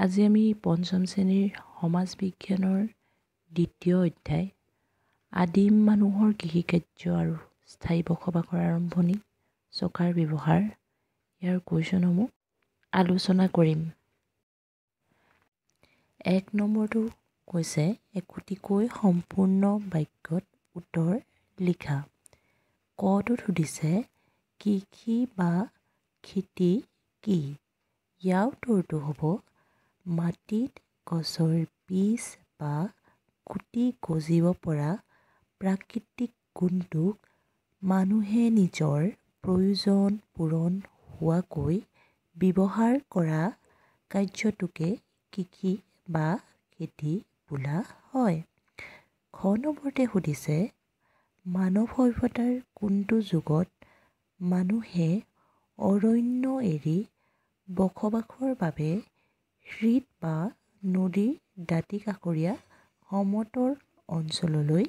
আজি আমি পঞ্চম শ্ৰেণীৰ সমাজ বিজ্ঞানৰ দ্বিতীয় অধ্যায় আদিম মানুহৰ কৃষিকাৰ্য আৰু স্থায়ী বসবাসৰ আৰম্ভণি, চকাৰ ব্যৱহাৰ, ইয়াৰ কুৱেশ্যনসমূহ আলোচনা কৰিম। 1 নম্বৰটো কৈছে একোটিকৈ সম্পূৰ্ণ বাক্যত উত্তৰ লিখা। কটোত সুধিছে কৃষি বা খেতি কি? ইয়াৰ উত্তৰটো হ'ব মাটিত গছৰ বীজ বা গুটি গজিব পৰা প্ৰাকৃতিক গুণটোক মানুহে নিজৰ প্ৰয়োজন পূৰণ হোৱাকৈ ব্যৱহাৰ কৰা কাৰ্যটোকে কৃষি বা খেতি বোলা হয়। খ নম্বৰতে সুধিছে মানৱ সভ্যতাৰ কোনটো যুগত মানুহে অৰণ্য এৰি বসবাসৰ বাবে হ্ৰদ বা নদীৰ দাঁতিকাষৰীয়া সমতল অঞ্চললৈ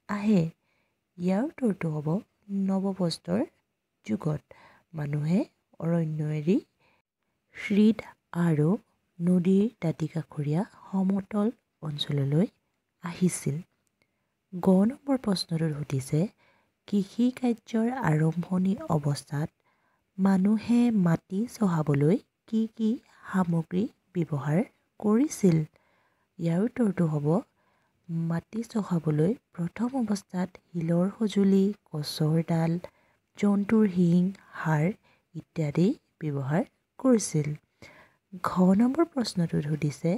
আহে? ইয়াৰ উত্তৰটো হ'ব নৱপ্ৰস্তৰ যুগত মানুহে অৰণ্য এৰি হ্ৰদ আৰু নদীৰ দাঁতিকাষৰীয়া সমতল অঞ্চললৈ আহিছিল। গ নম্বৰ প্ৰশ্নটোত সুধিছে কৃষি কাৰ্যৰ আৰম্ভণি অৱস্থাত মানুহে মাটি চহাবলৈ কি কি সামগ্ৰী ব্যৱহাৰ কৰিছিল? ইয়াৰ উত্তৰটো হ'ব মাটি চহাবলৈ প্ৰথম অৱস্থাত শিলৰ সঁজুলি, গছৰ ডাল, জন্তুৰ শিং, হাড় ইত্যাদি ব্যৱহাৰ কৰিছিল। ঘ নম্বৰ প্ৰশ্নটোত সুধিছে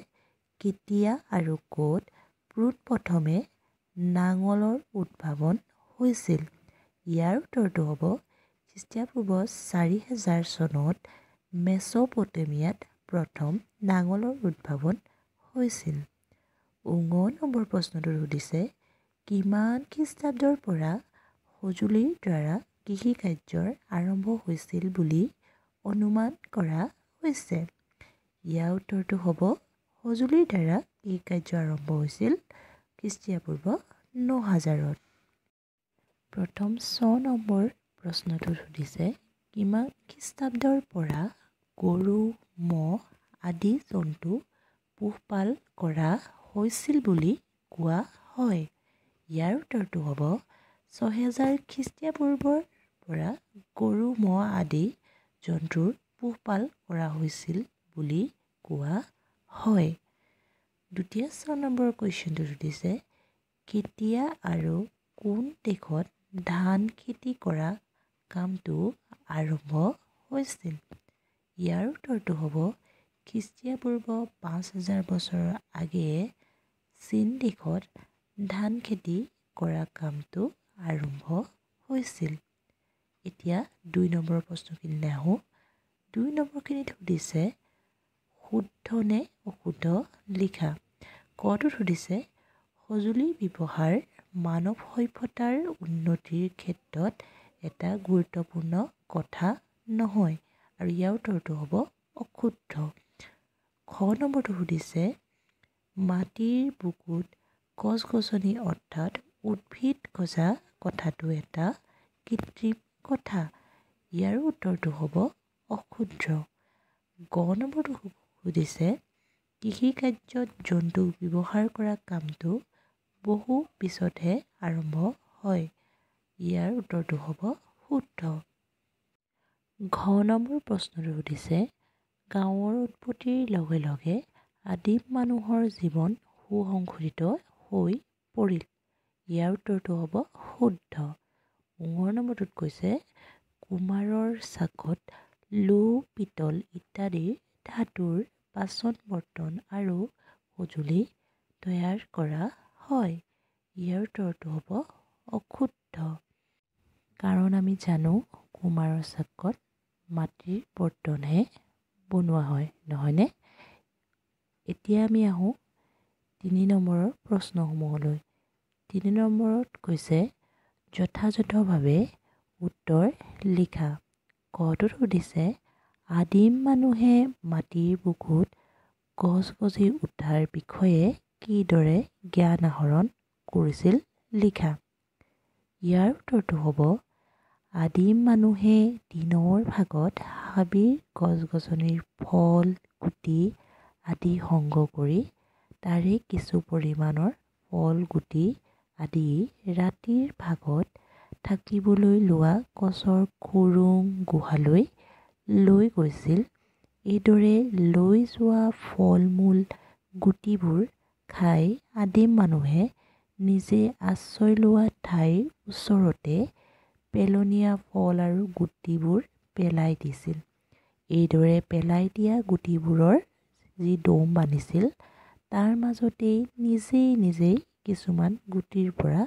কেতিয়া আৰু ক'ত পোনপ্ৰথমে নাঙলৰ উদ্ভাৱন হৈছিল? ইয়াৰ উত্তৰটো হ'ব খ্ৰীষ্টপূৰ্ব 4000 চনত মেছ'পটেমিয়াত প্ৰথম নাঙলৰ উদ্ভাৱন হৈছিল। ঙ নম্বৰ প্ৰশ্নটোত সুধিছে কিমান খ্ৰীষ্টাব্দৰ পৰা সঁজুলিৰ দ্বাৰা কৃষি কাৰ্যৰ আৰম্ভ হৈছিল বুলি অনুমান কৰা হৈছে? ইয়াৰ উত্তৰটো হ'ব সঁজুলিৰ দ্বাৰা কৃষি কাৰ্য আৰম্ভ হৈছিল খ্ৰীষ্টপূৰ্ব 9000ত। প্ৰথম 6 নম্বৰ প্ৰশ্নটোত সুধিছে কিমান খ্ৰীষ্টাব্দৰ পৰা গৰু, ম'হ আদি জন্তু পোহপাল কৰা হৈছিল বুলি কোৱা হয়? ইয়াৰ উত্তৰটো হ'ব 6000 খ্ৰীষ্টপূৰ্বৰ পৰা গৰু, ম'হ আদি জন্তুৰ পোহপাল কৰা হৈছিল বুলি কোৱা হয়। দ্বিতীয় 6 নম্বৰ কুৱেশ্যনটোত সুধিছে কেতিয়া আৰু কোন দেশত ধান খেতি কৰা কামটো আৰম্ভ হৈছিল? ইয়াৰ উত্তৰটো হ'ব খ্ৰীষ্টপূৰ্ব 5000 বছৰৰ আগেয়ে চীন দেশত ধান খেতি কৰা কামটো আৰম্ভ হৈছিল। এতিয়া 2 নম্বৰৰ প্ৰশ্নখিনিলৈ আহোঁ। 2 নম্বৰখিনিত সুধিছে শুদ্ধ নে অশুদ্ধ লিখা। কটোত সুধিছে সঁজুলিৰ ব্যৱহাৰ মানৱ সভ্যতাৰ উন্নতিৰ ক্ষেত্ৰত এটা গুৰুত্বপূৰ্ণ কথা নহয়, আৰু ইয়াৰ উত্তৰটো হ'ব অশুদ্ধ। খ নম্বৰটো সুধিছে মাটিৰ বুকুত গছ গছনি অৰ্থাৎ উদ্ভিদ গজা কথাটো এটা কৃত্ৰিম কথা, ইয়াৰ উত্তৰটো হ'ব অশুদ্ধ। গ নম্বৰটো সুধিছে কৃষি কাৰ্যত জন্তু ব্যৱহাৰ কৰা কামটো বহু পিছতহে আৰম্ভ হয়, ইয়াৰ উত্তৰটো হ'ব শুদ্ধ। ঘ নম্বৰ প্ৰশ্নটো সুধিছে গাঁৱৰ উৎপত্তিৰ লগে লগে আদিম মানুহৰ জীৱন সুসংগঠিত হৈ পৰিল, ইয়াৰ উত্তৰটো হ'ব শুদ্ধ। ঙ নম্বৰটোত কৈছে কুমাৰৰ চাকত লো, পিতল ইত্যাদি ধাতুৰ বাচন বৰ্তন আৰু সঁজুলি তৈয়াৰ কৰা হয়, ইয়াৰ উত্তৰটো হ'ব অশুদ্ধ। কাৰণ আমি জানো কুমাৰৰ চাকত মাটিৰ বৰ্তনহে বনোৱা হয়, নহয়নে? এতিয়া আমি আহোঁ 3 নম্বৰৰ প্ৰশ্নসমূহলৈ। 3 নম্বৰত কৈছে যথাযথভাৱে উত্তৰ লিখা। কটোত সুধিছে আদিম মানুহে মাটিৰ বুকুত গছ গজি উঠাৰ বিষয়ে কিদৰে জ্ঞান আহৰণ কৰিছিল লিখা। ইয়াৰ উত্তৰটো হ'ব আদিম মানুহে দিনৰ ভাগত হাবিৰ গছ-গছনিৰ ফল, গুটি আদি সংগ্ৰহ কৰি তাৰে কিছু পৰিমাণৰ ফল, গুটি আদি ৰাতিৰ ভাগত থাকিবলৈ লোৱা গছৰ খোৰোং গুহালৈ লৈ গৈছিল। এইদৰে লৈ যোৱা ফল মূল, গুটিবোৰ খাই আদিম মানুহে নিজে আশ্ৰয় লোৱা ঠাইৰ ওচৰতে পেলনীয়া ফল আৰু গুটিবোৰ পেলাই দিছিল। এইদৰে পেলাই দিয়া গুটিবোৰৰ যি দ'ম বান্ধিছিল, তাৰ মাজতেই নিজেই নিজেই কিছুমান গুটিৰ পৰা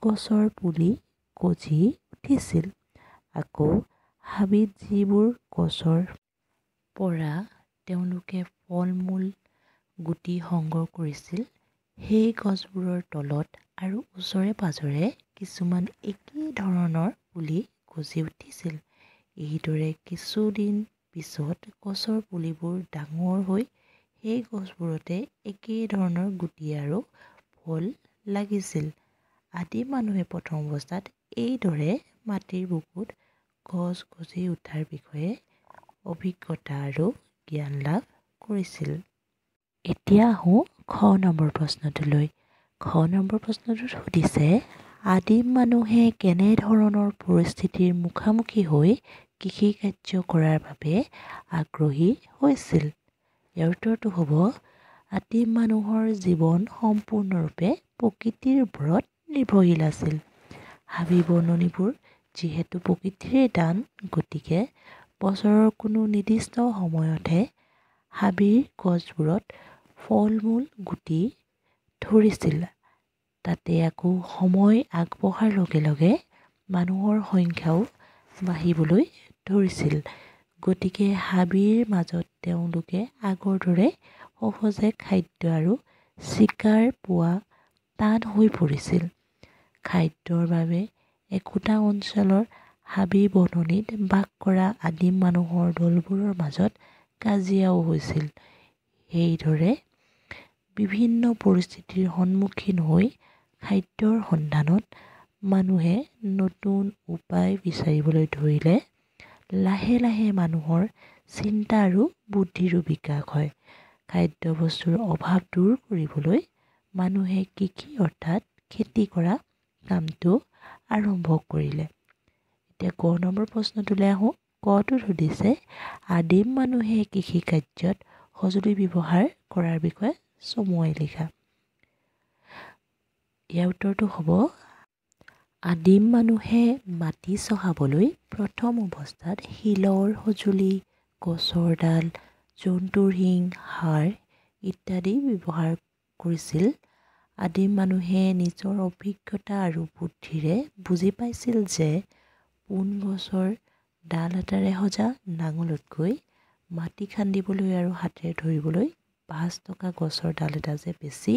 গছৰ পুলি গজি উঠিছিল। আকৌ হাবিত যিবোৰ গছৰ পৰা তেওঁলোকে ফল মূল, গুটি সংগ্ৰহ কৰিছিল, সেই গছবোৰৰ তলত আৰু ওচৰে পাজৰে কিছুমান একেই ধৰণৰ পুলি গজি উঠিছিল। এইদৰে কিছুদিন পিছত গছৰ পুলিবোৰ ডাঙৰ হৈ সেই গছবোৰতে একেই ধৰণৰ গুটি আৰু ফল লাগিছিল। আদিম মানুহে প্ৰথম অৱস্থাত এইদৰে মাটিৰ বুকুত গছ গজি উঠাৰ বিষয়ে অভিজ্ঞতা আৰু জ্ঞান লাভ কৰিছিল। এতিয়া আহোঁ খ নম্বৰ প্ৰশ্নটোলৈ। খ নম্বৰ প্ৰশ্নটোত সুধিছে, আদিম মানুহে কেনেধৰণৰ পৰিস্থিতিৰ মুখামুখি হৈ কৃষি কাৰ্য কৰাৰ বাবে আগ্ৰহী হৈছিল? ইয়াৰ উত্তৰটো হ'ব, আদিম মানুহৰ জীৱন সম্পূৰ্ণৰূপে প্ৰকৃতিৰ ওপৰত নিৰ্ভৰশীল আছিল। হাবি বননিবোৰ যিহেতু প্ৰকৃতিৰে দান, গতিকে বছৰৰ কোনো নিৰ্দিষ্ট সময়তহে হাবিৰ গছবোৰত ফল মূল, গুটি ধৰিছিল। তাতে আকৌ সময় আগবঢ়াৰ লগে লগে মানুহৰ সংখ্যাও বাঢ়িবলৈ ধৰিছিল। গতিকে হাবিৰ মাজত তেওঁলোকে আগৰ দৰে সহজে খাদ্য আৰু চিকাৰ পোৱা টান হৈ পৰিছিল। খাদ্যৰ বাবে একোটা অঞ্চলৰ হাবি বননিত বাস কৰা আদিম মানুহৰ দলবোৰৰ মাজত কাজিয়াও হৈছিল। সেইদৰে বিভিন্ন পৰিস্থিতিৰ সন্মুখীন হৈ খাদ্যৰ সন্ধানত মানুহে নতুন উপায় বিচাৰিবলৈ ধৰিলে। লাহে লাহে মানুহৰ চিন্তা আৰু বুদ্ধিৰো বিকাশ হয়। খাদ্যবস্তুৰ অভাৱ দূৰ কৰিবলৈ মানুহে কৃষি অৰ্থাৎ খেতি কৰা কামটো আৰম্ভ কৰিলে। এতিয়া ক নম্বৰ প্ৰশ্নটোলৈ আহোঁ। কটোত সুধিছে, আদিম মানুহে কৃষি কাৰ্যত সঁজুলি ব্যৱহাৰ কৰাৰ বিষয়ে চমুৱাই লিখা। ইয়াৰ উত্তৰটো হ'ব, আদিম মানুহে মাটি চহাবলৈ প্ৰথম অৱস্থাত শিলৰ সঁজুলি, গছৰ ডাল, জন্তুৰ শিং, হাড় ইত্যাদি ব্যৱহাৰ কৰিছিল। আদিম মানুহে নিজৰ অভিজ্ঞতা আৰু বুদ্ধিৰে বুজি পাইছিল যে পোন গছৰ ডাল এটাৰে সজা নাঙলতকৈ মাটি খান্দিবলৈ আৰু হাতেৰে ধৰিবলৈ ভাঁজ থকা গছৰ ডাল এটা যে বেছি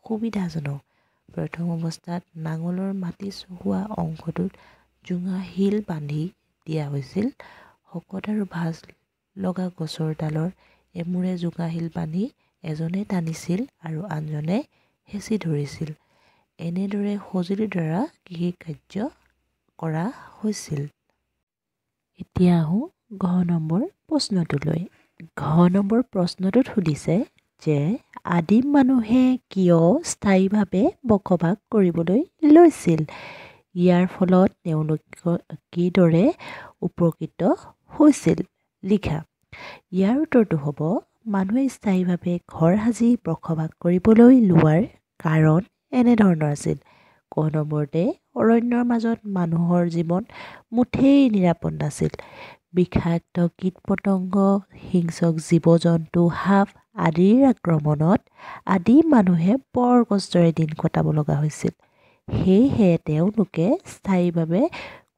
সুবিধাজনক। প্ৰথম অৱস্থাত নাঙলৰ মাটি চহোৱা অংশটোত জোঙা শিল বান্ধি দিয়া হৈছিল। শকত আৰু ভাঁজ লগা গছৰ ডালৰ এমূৰে জোঙা শিল বান্ধি এজনে টানিছিল আৰু আনজনে হেঁচি ধৰিছিল। এনেদৰে সঁজুলিৰ দ্বাৰা কৃষি কাৰ্য কৰা হৈছিল। এতিয়া আহোঁ ঘ নম্বৰ প্ৰশ্নটোলৈ। ঘ নম্বৰ প্ৰশ্নটোত সুধিছে যে আদিম মানুহে কিয় স্থায়ীভাৱে বসবাস কৰিবলৈ লৈছিল, ইয়াৰ ফলত তেওঁলোক কিদৰে উপকৃত হৈছিল লিখা। ইয়াৰ উত্তৰটো হ'ব, মানুহে স্থায়ীভাৱে ঘৰ সাজি বসবাস কৰিবলৈ লোৱাৰ কাৰণ এনেধৰণৰ আছিল। ক নম্বৰতে, অৰণ্যৰ মাজত মানুহৰ জীৱন মুঠেই নিৰাপদ নাছিল। বিষাক্ত কীট পতংগ, হিংস্ৰ জীৱ জন্তু, সাপ আদিৰ আক্ৰমণত আদি মানুহে বৰ কষ্টৰে দিন কটাব লগা হৈছিল। সেয়েহে তেওঁলোকে স্থায়ীভাৱে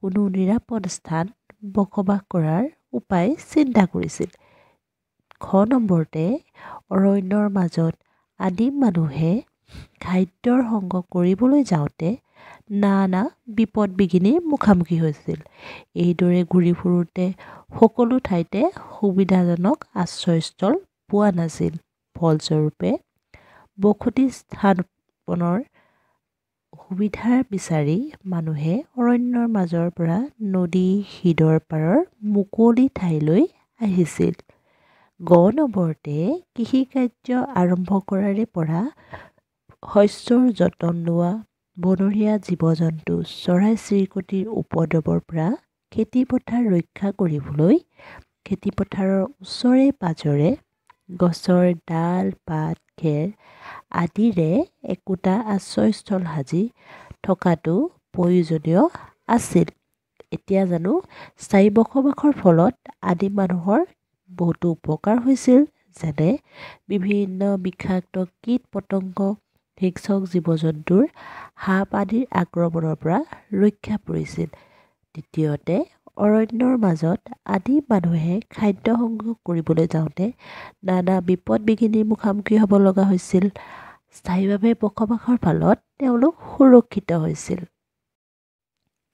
কোনো নিৰাপদ স্থান বসবাস কৰাৰ উপায় চিন্তা কৰিছিল। খ নম্বৰতে, অৰণ্যৰ মাজত আদিম মানুহে খাদ্যৰ সংগ্ৰহ কৰিবলৈ যাওঁতে নানা বিপদ বিঘিনিৰ মুখামুখি হৈছিল। এইদৰে ঘূৰি ফুৰোঁতে সকলো ঠাইতে সুবিধাজনক আশ্ৰয়স্থল পোৱা নাছিল। ফলস্বৰূপে বসতি স্থাপনৰ সুবিধা বিচাৰি মানুহে অৰণ্যৰ মাজৰ পৰা নদী হ্ৰদৰ পাৰৰ মুকলি ঠাইলৈ আহিছিল। গ নম্বৰতে কৃষিকাৰ্য আৰম্ভ কৰাৰে পৰা শস্যৰ যতন লোৱা, বনৰীয়া জীৱ-জন্তু, চৰাই-চিৰিকটিৰ উপদ্ৰৱৰ পৰা খেতিপথাৰ ৰক্ষা কৰিবলৈ খেতিপথাৰৰ ওচৰে পাজৰে গছৰ ডাল, পাত, খেৰ আদিৰে একোটা আশ্ৰয়স্থল সাজি থকাটো প্ৰয়োজনীয় আছিল। এতিয়া জানো স্থায়ী বসবাসৰ ফলত আদিম মানুহৰ বহুতো উপকাৰ হৈছিল, যেনে বিভিন্ন বিষাক্ত কীট পতংগ, হিংস্ৰ জীৱ-জন্তুৰ, সাপ আদিৰ আক্ৰমণৰ পৰা ৰক্ষা পৰিছিল। দ্বিতীয়তে, অৰণ্যৰ মাজত আদিম মানুহে খাদ্য সংগ্ৰহ কৰিবলৈ যাওঁতে নানা বিপদ বিঘিনিৰ মুখামুখি হ'ব লগা হৈছিল। স্থায়ীভাৱে বসবাসৰ ফলত তেওঁলোক সুৰক্ষিত হৈছিল।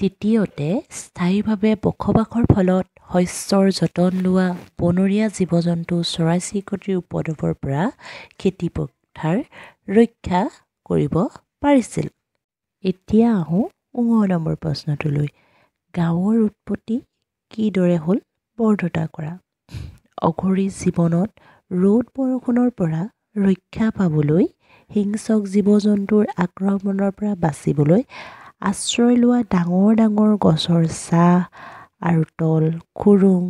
তৃতীয়তে, স্থায়ীভাৱে বসবাসৰ ফলত শস্যৰ যতন লোৱা, বনৰীয়া জীৱ-জন্তু, চৰাই-চিৰিকটিৰ উপদ্ৰৱৰ পৰা খেতিপথাৰ ৰক্ষা কৰিব পাৰিছিল। এতিয়া আহোঁ ঙ নম্বৰ প্ৰশ্নটোলৈ। গাঁৱৰ উৎপত্তি কিদৰে হ'ল বৰ্ণনা কৰা। অঘৰী জীৱনত ৰ'দ বৰষুণৰ পৰা ৰক্ষা পাবলৈ, হিংস্ৰ জীৱ-জন্তুৰ আক্ৰমণৰ পৰা বাচিবলৈ আশ্ৰয় লোৱা ডাঙৰ ডাঙৰ গছৰ ছাঁ আৰু তল, খোৰোং,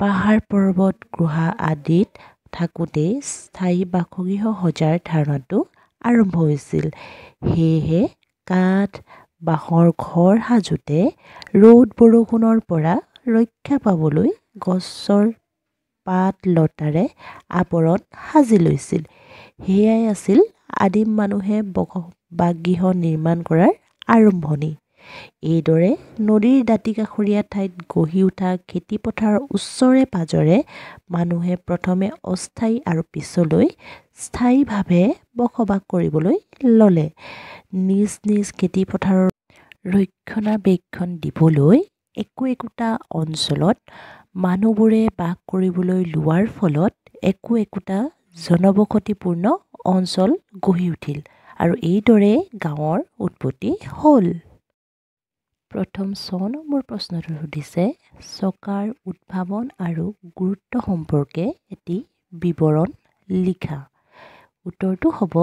পাহাৰ পৰ্বত, গুহা আদিত থাকোঁতেই স্থায়ী বাসগৃহ সজাৰ ধাৰণাটো আৰম্ভ হৈছিল। সেয়েহে কাঠ, বাঁহৰ ঘৰ সাজোঁতে ৰ'দ বৰষুণৰ পৰা ৰক্ষা পাবলৈ গছৰ পাত লতাৰে আৱৰণ সাজি লৈছিল। সেয়াই আছিল আদিম মানুহে বাসগৃহ নিৰ্মাণ কৰাৰ আৰম্ভণি। এইদৰে নদীৰ দাঁতিকাষৰীয়া ঠাইত গঢ়ি উঠা খেতিপথাৰৰ ওচৰে পাজৰে মানুহে প্ৰথমে অস্থায়ী আৰু পিছলৈ স্থায়ীভাৱে বসবাস কৰিবলৈ ল'লে। নিজ নিজ খেতিপথাৰৰ ৰক্ষণাবেক্ষণ দিবলৈ একো একোটা অঞ্চলত মানুহবোৰে বাস কৰিবলৈ লোৱাৰ ফলত একো একোটা জনবসতিপূৰ্ণ অঞ্চল গঢ়ি উঠিল আৰু এইদৰে গাঁৱৰ উৎপত্তি হ'ল। প্ৰথম 6 নম্বৰ প্ৰশ্নটো সুধিছে, চকাৰ উদ্ভাৱন আৰু গুৰুত্ব সম্পৰ্কে এটি বিৱৰণ লিখা। উত্তৰটো হ'ব,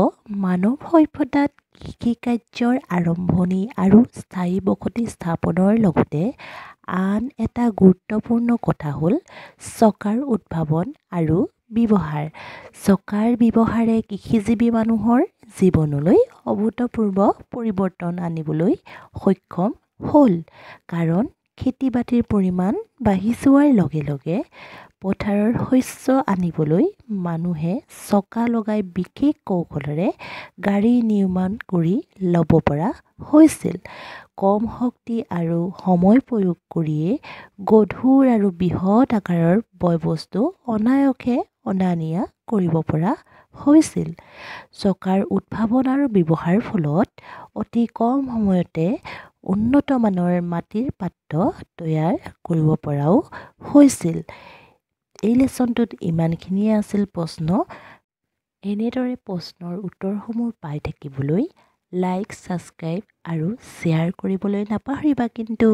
মানৱ সভ্যতাত কৃষিকাৰ্যৰ আৰম্ভণি আৰু স্থায়ী বসতি স্থাপনৰ লগতে আন এটা গুৰুত্বপূৰ্ণ কথা হ'ল চকাৰ উদ্ভাৱন আৰু ব্যৱহাৰ। চকাৰ ব্যৱহাৰে কৃষিজীৱী মানুহৰ জীৱনলৈ অভূতপূৰ্ব পৰিৱৰ্তন আনিবলৈ সক্ষম হ'ল। কাৰণ খেতি বাতিৰ পৰিমাণ বাঢ়ি যোৱাৰ লগে লগে পথাৰৰ শস্য আনিবলৈ মানুহে চকা লগাই বিশেষ কৌশলেৰে গাড়ী নিৰ্মাণ কৰি ল'ব পৰা হৈছিল। কম শক্তি আৰু সময় প্ৰয়োগ কৰিয়ে গধুৰ আৰু বৃহৎ আকাৰৰ বয় বস্তু অনায়াসে অনা নিয়া কৰিব পৰা হৈছিল। চকাৰ উদ্ভাৱন আৰু ব্যৱহাৰৰ ফলত অতি কম সময়তে উন্নত মানৰ মাটিৰ পাত্ৰ তৈয়াৰ কৰিব পৰাও হৈছিল। এই লেচনটোত ইমানখিনিয়ে আছিল প্ৰশ্ন। এনেদৰে প্ৰশ্নৰ উত্তৰসমূহ পাই থাকিবলৈ লাইক, ছাবস্ক্ৰাইব আৰু শ্বেয়াৰ কৰিবলৈ নাপাহৰিবা কিন্তু।